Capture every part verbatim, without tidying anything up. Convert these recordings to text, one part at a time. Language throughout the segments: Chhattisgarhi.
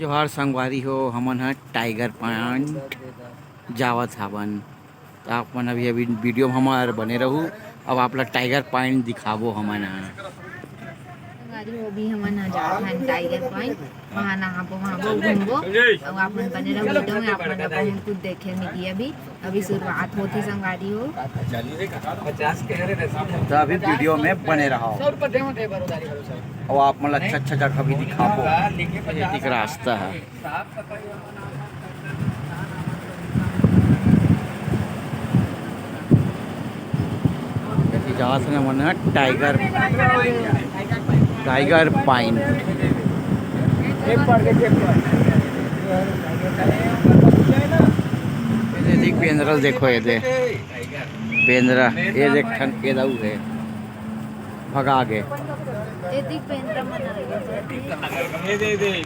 जोहार संगवारी हो, हमन ह टाइगर पॉइंट जावत हावन। त आप मन अभी, अभी वीडियो में हमार बने रहू। अब आप ला टाइगर पॉइंट दिखाबो हमन ह। संगवारी हो, अभी हमन ह जात हन टाइगर पॉइंट, वहाँ नहाबो, वहाँ घूमबो। अउ आप मन बने रहू वीडियो में, आप मन ला बहुत कुछ देखे मिली। अभी, अभी शुरुआत होत हे संगवारी हो। त अभी वीडियो में बने रहो। अउ आप मन ला अच्छा अच्छा जगह भी दिखाबो। ये एक रास्ता है। जात हन हमन ह टाइगर, टाइगर पॉइंट। ये देख बेंदरा ल देखो, ये दे बेंदरा, ये देख ठन ये दाऊ है, भगा गे। ये देख बेंदरा मन आ गे।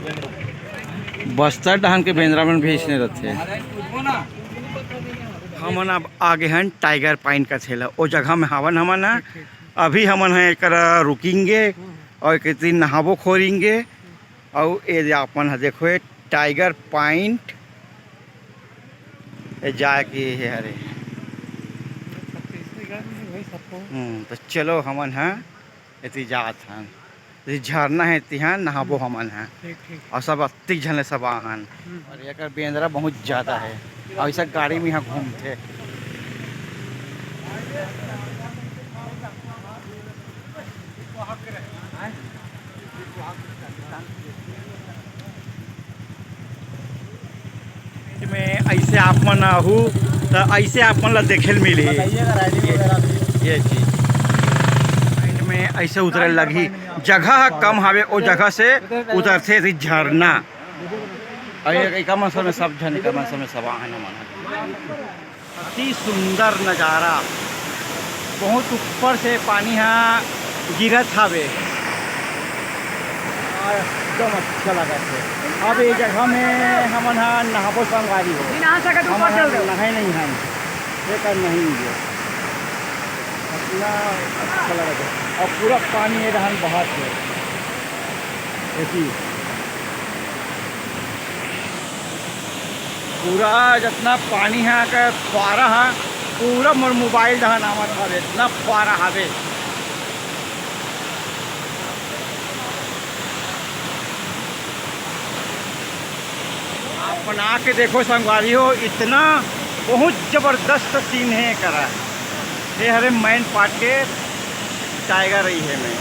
बस्तर डहन के बेंदरा मन भी अइसने रथे। हमन अब आगे हन टाइगर पॉइंट कथे ला, ओ जगह में हावन हमन ह। अभी हमन ह एकर रुकिंगे अउ एक दिन नहाबो खोरिंगे। अउ ये दे आप मन ह देखो, ये टाइगर पॉइंट, ये जाए के ये हरे। हम्म, त चलो हमन ह एती जात हन। ये झरना हे, तिहा नहाबो हमन ह। ठीक, ठीक। अउ सब अत्तिक झन ले सब आहन। हम्म। अउ एकर बेंदरा बहुत ज्यादा हे। अउ ऐसा गाड़ी में यहाँ घूमथे। में ऐसे आप मन आहू, त ऐसे आप मन ला देखे ल मिलही। बताइएगा, राइडिंग वगैरह भी। ये चीज। में ऐसे उतरे लगही, जगह ह कम हावे, ओ जगह से उतरथे रही झरना। अउ ये, ये का मौसम में सब झन, का मौसम में सब आहन हमन। अति सुंदर नजारा, बहुत ऊपर से पानी ह गिरत हावे। आ, एकदम अच्छा लगत हे। अब ये जगह में हमन ह नहाबो संगवारी हो। नहीं नहा सकत, ऊपर हमन चल देव। नहाए नहीं हन, ये कर नहीं है। इतना अच्छा लगत हे। अउ पूरा पानी ये रहन बहत हे। ऐसी पूरा जतना पानी ह, के फुहारा ह, पूरा मोर मोबाइल डहन आवत हवे, इतना फुहारा हवे। आप मन आके देखो संगवारी हो, इतना बहुत जबरदस्त सीन हे करा। ये हरे मेन पार्ट के टाइगर रही है मैं।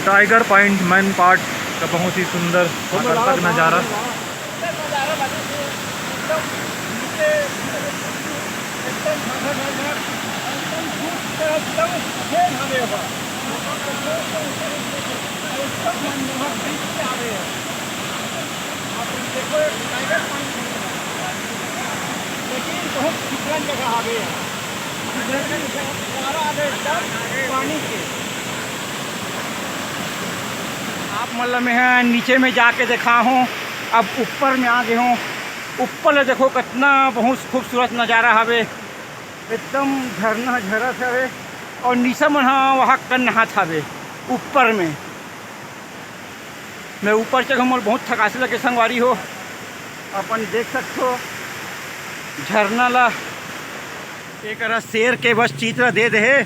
टाइगर पॉइंट मेन पार्ट का बहुत ही सुंदर आकर्षक नज़ारा। लेकिन बहुत चिकन जगह आ गए हैं। पानी के। आप मन ल मैं ह नीचे में जाके देखा हूँ, अब ऊपर में आ गए हूँ। ऊपर ले देखो कितना बहुत खूबसूरत नज़ारा हवे, एकदम झरना झरत हवे अउ निशा मन ह वहाँ कर नहात हवे ऊपर में। मैं ऊपर चघ मोर बहुत थकासी लगे संगवारी हो, अपन देख सकथो झरना ला। एकरा शेर के बस चित्र दे दे हे,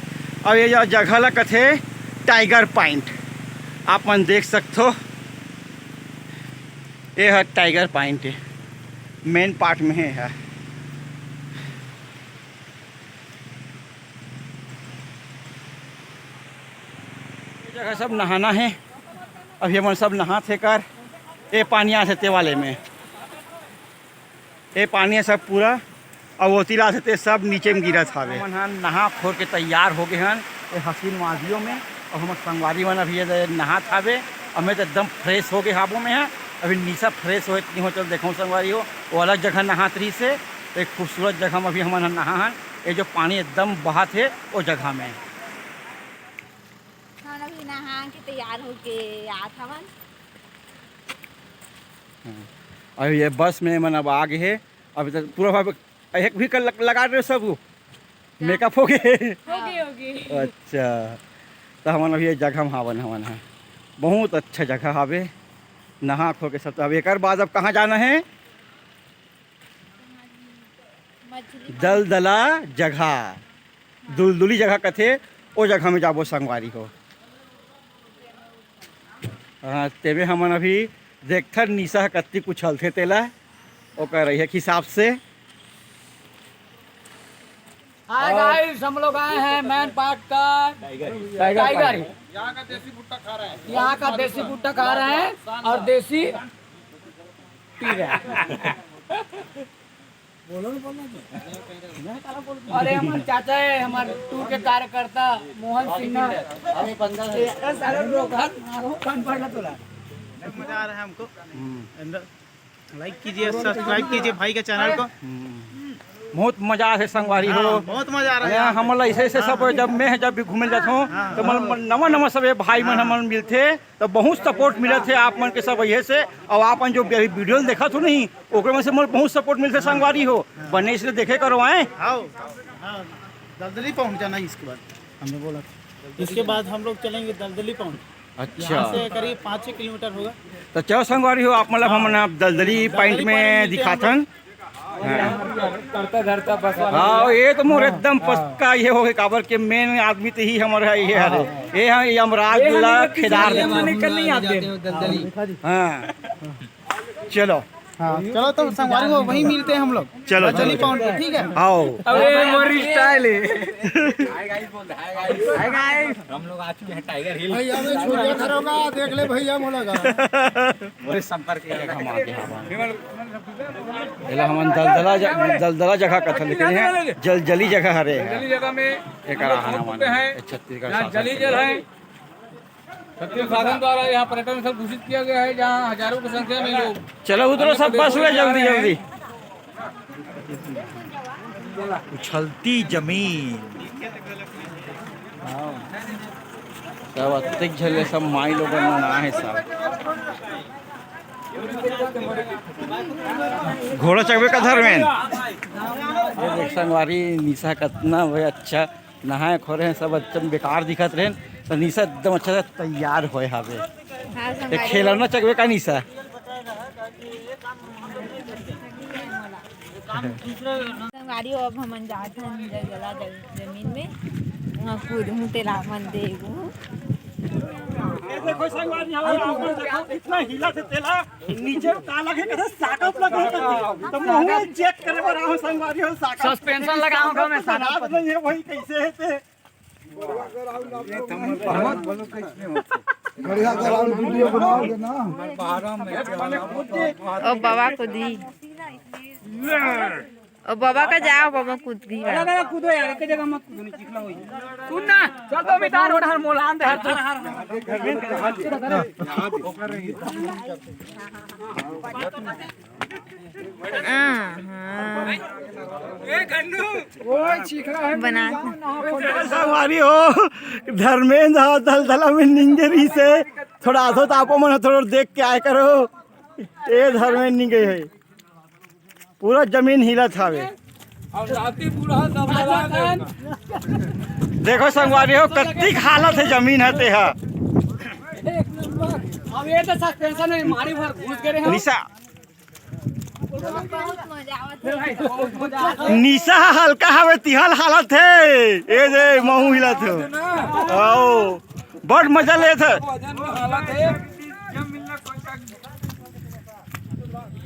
अउ ये जो जगह ला कथे टाइगर पॉइंट, आप मन देख सकथो। ये ह टाइगर पॉइंट हे, मेन पार्ट में हे ह। ये जगह सब नहाना हे, अभी हमन सब नहात हे कर। ये पानी आथे ते वाले में, ये पानी ह सब पूरा, अउ ओती ला आथे ते सब नीचे में गिरत हावे। हमन ह नहा खोर के तैयार हो गए हन ये हसीन वादियों में, अउ हमर संगवारी मन अभी ये नहात हावे। अउ मैं तो एकदम फ्रेश हो गए हाबो में ह, अभी निशा फ्रेश होए नहीं हो, चल देखो संगवारी हो, वो अलग जगह नहात रही से, तो एक खूबसूरत जगह में अभी हमन ह नहा हन। ये जो पानी एकदम बहत हे वो जगह में। हमन अभी नहा के तैयार होके आत हवन। हाँ। अभी ये बस में मन अब आ गए हे। अभी तक पूरा भाव एक भी कर लग-, लगा रहे हो सब? क्या? मेकअप हो गए? हो गए, हो गए। अच्छा। त हमन अभी ये जगह म हावन, हमन ह बहुत अच्छा जगह हावे, नहा खो के सब। त अब एकर बाद अब कहाँ जाना हे? दलदला जगह, दुलदुली जगह कथे, ओ जगह में जाबो संगवारी हो। हाँ, तेमे हमन अभी देखथन निशा ह कत्ती कुछ हलथे तेला, ओकर रहिया के हिसाब से। हाय गाइस, हम लोग आए हैं मैन पार्क का टाइगर। यहाँ का देसी भुट्टा खा रहे हैं। यहाँ का देसी भुट्टा खा रहे हैं और देसी पी रहे हैं। अरे, हमारे चाचा है, हमारे टूर के कार्यकर्ता मोहन सिन्हा। अरे, बंदा है। ए, सारे लोग हाथ मारो, कान पकड़ा तोला। मजा आ रहा है हमको। हम्म। अंदर लाइक कीजिए, सब्सक्राइब कीजिए भाई के चैनल को। हम्म। बहुत मजा आथे संगवारी हो। हाँ, बहुत मजा आ रहा है यहाँ पे। हमन ला ऐसे, ऐसे सब, जब मैं जब भी घूमे जात हूँ, हाँ, तो मन, मन, नवा नवा सब ये भाई मन हमन मिलथे, तो बहुत सपोर्ट मिलत हे आप मन के सब वजह से। और आप मन जो भी वीडियो देखत हो नहीं, ओकरे में से मोर बहुत सपोर्ट मिलथे संगवारी हो। बने इसलिए देखे करो आए। हाँ, हाँ, दलदली पहुँच जाना इसके बाद। हमने बोला था। इसके बाद हम लोग चलेंगे दलदली पहुँच। अच्छा। यहाँ से करीब पाँच छः किलोमीटर होगा। तो चलो संगवारी हो, आप मतलब हम ना दलदली पॉइंट में दिखाथन। हाँ। करता धरता बस वाला। हाँ, ये तो मोर एकदम पक्का ये हो गए, काबर के मेन आदमी तो ही हमारा ये हरे। ये हाँ, ये यमराज ये ला हमें खेदार किसी देते। निकल नहीं आते। हाँ, चलो। हाँ, चलो तो संगवारी हो, वहीं मिलते हैं हम लोग। चलो, चलो, चलो। पाउंड पे, ठीक है? आओ। अबे मोरी स्टाइल है। हाय गाइस बोल दे, हाय गाइस। Hi guys. हम लोग आ चुके हैं टाइगर हिल। भैया मैं छोटा खरोगा, देख ले भैया मोला का। मोरे संपर्क ये जगह हम आके हवन। एला हमन दलदला ज-, दलदला जगह कथन, लेकिन ये जलजली जगह हरे। जलजली जगह में एकर हम आहन लोग हमन। हैं। ये छत्तीसगढ़ यहाँ शासन जली के जल द्वारा। है। छत्तीसगढ़ शासन द्वारा यहाँ पर्यटन स्थल घोषित किया गया है, जहाँ हजारों की संख्या में लोग चलो उतरो सब, बस हुआ जल्दी जल्दी। उछलती जमीन। सब अत्तेक झन ले सब माई लोगन मन आए हे सब। घोड़ा चघबे का धर्मेन? ये देख संगवारी, निशा कतना भाई अच्छा नहाए खोरे हे, सब अच्छा बेकार दिखत रहेन, तो निशा एकदम अच्छा से तैयार होए हवे। हाँ, ये संगवारी। खिलौना चघबे का निशा? संगवारी हो, अब हमन जात हन जलजला जल-, जमीन में, वहाँ कूदहूँ तेला मन देगू। ये देखो संगवारी, यहाँ आप मन देखो, इतना हिला थे तेला, नीचे का लगे, कथे साकप लगे, कथे। तो महूँ चेक करे बर आहूँ संगवारी हो, साकप। सस्पेंशन लगाओ, गाँव में साकप। नहीं है, वही कैसे है ते। बढ़िया ग्राउंड वीडियो बनाओगे ना। ओ बाबा को दी। ओ बाबा का जाओ, बाबा कूद गई। अरे दादा, कूदो यार, एक जगह मत कूदो, नहीं चिखला होई। कूद ना, चल तो मिटा रोड हर मोलान दे हर। हाँ, हाँ। बना। संगवारी हो, धर्मेंद्र ह दलदला में निंगे रहिसे। थोड़ा आथो त आपो मन थोड़ा देख के आए करो। ए धर्मेंद्र निंगे हे, पूरा जमीन हिलत हावे। अब राती पूरा दबदबा देखो संगवारी हो, कत्ती हालत हे जमीन ह ते ह। अब ये तो सस्पेंशन में मारी भर घुस गए हैं हम। निशा बहुत मजा आवत हे। निशा ह हल्का हवे, तिहल हालत हे। ए जे महू हिलत हे। आओ, बड़ मजा लेत हे।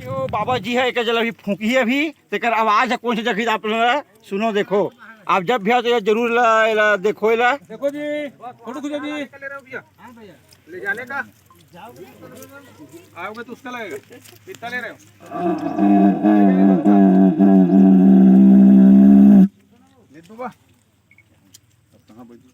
ओ बाबा जी हे, एक जल अभी फूकी हे अभी, तेकर आवाज हे, कौन सी जगह आप लोग सुनो, देखो, आप जब भी आओ तो ये जरूर ला, ला, देखो ला। देखो जी, फोटो खींचो जी। ले जाने का? आओगे तो उसका लगेगा। कितना ले रहे हो? ले दो बा। अब कहाँ बजी?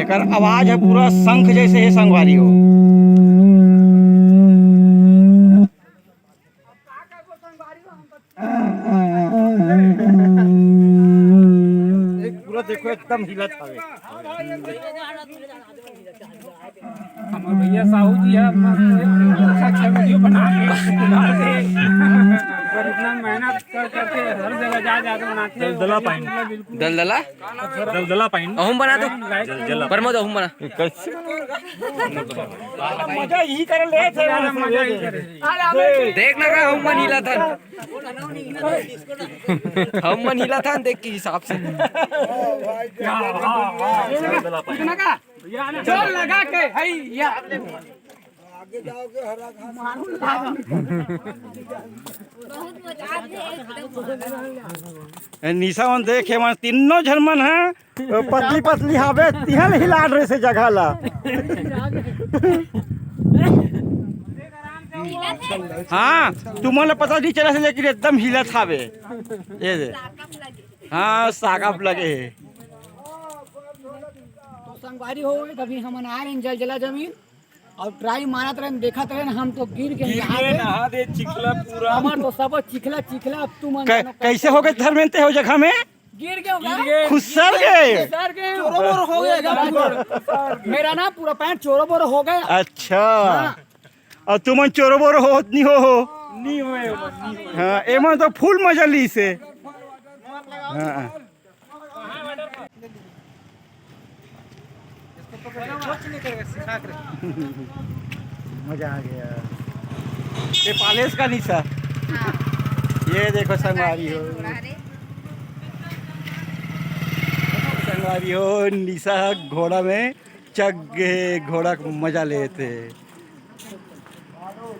एकर आवाज हे पूरा शंख जैसे हे संगवारी हो। एक पूरा देखो, एकदम हिलत हवे। हमर भैया साहू जी ह, मस्त अच्छा वीडियो बना के डाल दे। पर इतना मेहनत कर करके हर जगह जा जाके बनाते हैं। दलदला पाइन। दलदला? दलदला पाइन। अहूम बना दो। जलजला। प्रमोद, अहूम बना। कैसे? मजा यही करे ले थे। मजा यही करे। देख ना रहा, अहूम बन हिला था। हम मन हिला था देख के हिसाब से। जोर लगा के, है या। ए, निशा मन देखे मन तीनों झन मन है, पतली पतली हावे, तिहल हिला रहे से जगह ला। हाँ, तुमन ला पता नहीं चला से, लेकिन एकदम हिलत हावे। ये दे। हाँ, सागप लगे हे। तो संगवारी हो, अभी हमन आए रहेन जलजला जमीन और ट्राई मारत रहेन, देखत रहेन, हम तो गिर के गिर नहा के दे। नहा दे, चिखला पूरा। हमर तो सब चिखला, चिखला, अब तुमन कै-, जानो कैसे हो गए धर्मेंद्र हो जगह में? गिर गए होगा। गिर गए। खुसर गए। खुसर गए। चोरो बोरो हो गया एकदम। मेरा ना पूरा पैंट चोरो बोरो हो गया। अच्छा। हाँ। और तुमन चोरो बोरो होत नहीं हो, हो। नहीं होए, नहीं होए। हाँ, एमन तो फुल मजा ली से। हाँ। मजा आ गया। ये पालेस का निशा। हाँ। ये देखो संगवारी हो। अरे। संगवारी हो, निशा घोड़ा में चघ गे, घोड़ा के मजा लेत हे।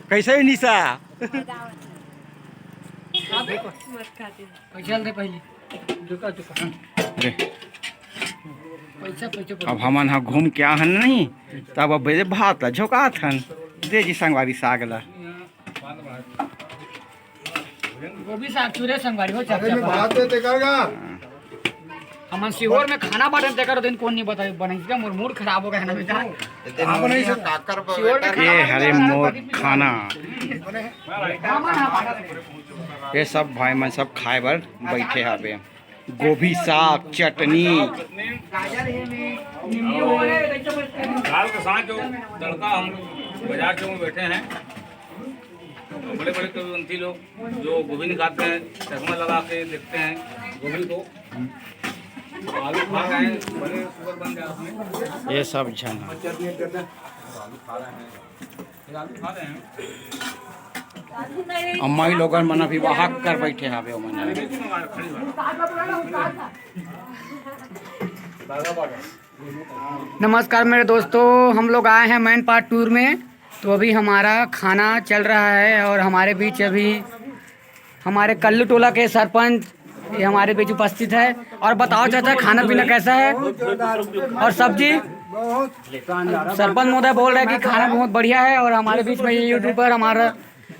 कैसे हे निशा? पैसा दे पहले। रुका, रुका। हाँ। दे। पैसा, पैसा, पैसा। अब हमन ह घूम के आहन नहीं, तब अब बेरे भात ला झोंकात हन। दे जी संगवारी साग ला। गोभी साग चूरे संगवारी हो, अरे, मैं चपचपा। भात दे, तेकर का? हमन सीहोर में खाना बांटन, तेकर दिन कोन नहीं बताई, बनाई इसका मोर मूड खराब हो गया ना बेटा। हाँ, बनाई से काकर पर सीहोर में बेटा। खाना ये हरे बांटन, मोर तेकर दिन खाना। खाना ना बांटन। ये सब भाई मन सब खाए बर बैठे हवे। गोभी साग, चटनी। गाजर है में, नींबू है। दाल के साथ जो तड़का हम बाजार चौक में बैठे हैं, बड़े-बड़े कविवंती लोग जो गोभी निकालते हैं, चश्मा लगा के देखते हैं गोभी को, आलू खा रहे हैं, बड़े शुगर बन गया उसमें। ये सब झन ह। आलू खा रहे हैं। अम्मा ही लोगन मन अभी वाहक कर बैठे हवे ओमन। नमस्कार मेरे दोस्तों, हम लोग आए हैं मैनपाट टूर में। तो अभी हमारा खाना चल रहा है और हमारे बीच अभी हमारे कल्लू टोला के सरपंच ये हमारे बीच उपस्थित है। और बताओ चाचा, खाना पीना कैसा है? और सब्जी? सरपंच महोदय बोल रहे हैं कि खाना बहुत बढ़िया है। और हमारे बीच में ये यूट्यूबर हमारा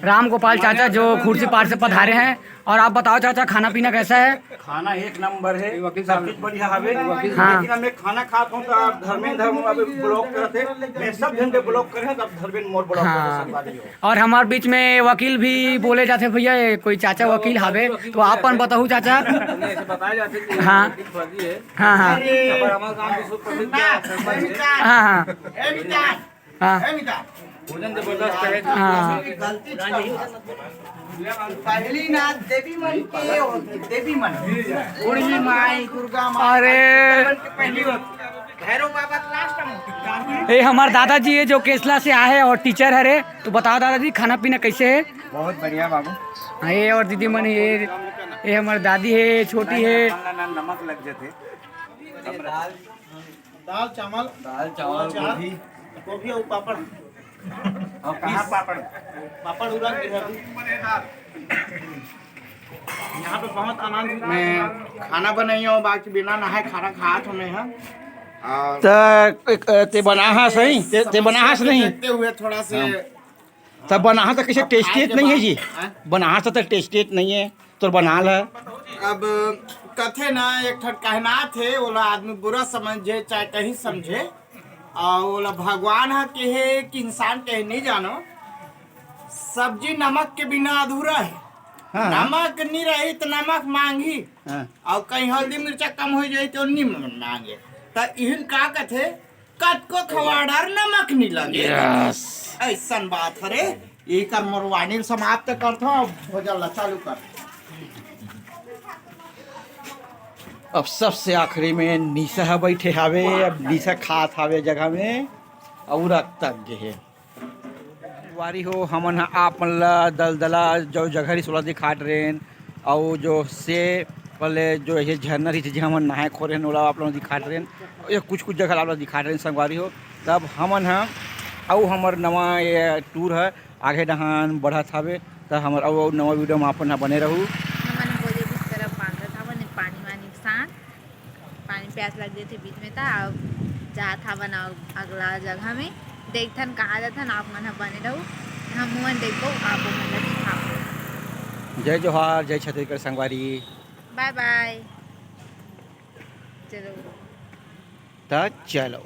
राम गोपाल चाचा जो खुर्सी पार से पधारे हैं। और आप बताओ चाचा, खाना पीना कैसा है? खाना एक नंबर है, सब चीज बढ़िया हवे। हाँ। लेकिन हम एक खाना खात हूँ तो आप धर्मेंद्र हम अभी ब्लॉक करते हैं, मैं सब झन के ब्लॉक करे हैं, तो आप धर्मेंद्र मोर ब्लॉक हाँ। करते हैं, संगवारी हो। और हमारे बीच में वकील भी बोले जाते हैं, भैया ये कोई चाचा वकील हवे, तो आप अपन बताओ चाचा। नहीं, ऐसे बताया जाता है कि हाँ। वकील फर्जी है। हाँ, हाँ। पर हमारे गांव के सुप्रसिद्ध सरपंच है। हाँ, हाँ। हाँ। भोजन जबरदस्त है। हाँ। पहली ना देवी मन के होती, देवी मन। उर्मी माई, दुर्गा माई, अरे। दुर्गा मन के पहली होती। भैरव बाबा के लास्ट में। ये हमारे दादाजी है जो केसला से आए हैं और टीचर है रे। तो बताओ दादाजी, खाना पीना कैसे है? बहुत बढ़िया बाबू। हाँ, ये और दीदी मन, ये, ये हमारे दादी है, छोटी है। नमक लग जाते। दाल चावल, दाल चावल, अचार, गोभी। गोभी और पापड़। और कहाँ पापड़? पापड़ उड़ा के है अभी। यहाँ पे बहुत आनंद। मैं खाना बनाई हूँ, बाकी बिना नहाए खाना खात हूँ मैं, हाँ। और त, ते बनाहा सही, ते, ते बनाहा से नहीं। देखते हुए थोड़ा से हाँ। तब बनाहा तो कैसे अब खाए टेस्टी के नहीं है बाद, जी? हैं? बनाहा से तो टेस्टी नहीं है, तो बना ला। अब कथे ना, एक ठन कहना थे, ओला आदमी बुरा समझे चाहे कहीं समझे, और ओला भगवान ह कहे कि इंसान कहे नहीं जानो, सब्जी नमक के बिना अधूरा है। हाँ। नमक नी रही त नमक मांगही, हाँ। अउ कहीं हल्दी मिर्चा कम हो जाई तो नी मांगे। त इहिन का कथे, कतको खवाड़ अर नमक नी लगे। यस। ऐसन बात हरे। एकर मोर वाणी समाप्त करथो, अब भोजन ला चालू कर। अब सबसे आखिरी में निशा ह बैठे हावे। अब निशा खात हावे जगह में, अउ रख तक गे हे। संगवारी हो, हमन ह आप मन ला दलदला जो जगह रिहिस ओला दिखात रेन, अउ जो से पहले जो ये झरना रिहिस जे हमन नहाए खोरे हन ओला आप लोग दिखात रेन, ये कुछ कुछ जगह ला आप लोग दिखात रेन संगवारी हो। तब हमन ह अउ हमर नवा ये टूर ह आगे डहान बढ़त हावे, त हमर अउ अउ नवा वीडियो में आप मन ह बने रहू। हमन बोले भी तरफ बांधत हवन पानी वानी के साथ, पानी प्यास लग जाथे बीच में, त अब जात हवन अउ अगला जगह में। देखथन कहाँ जाथन, आप मन ह बने रहू, हम मन देखबो, आप मन ला दिखाबो। जय जोहार, जय छत्तीसगढ़ संगवारी। बाय बाय। चलो। त चलो।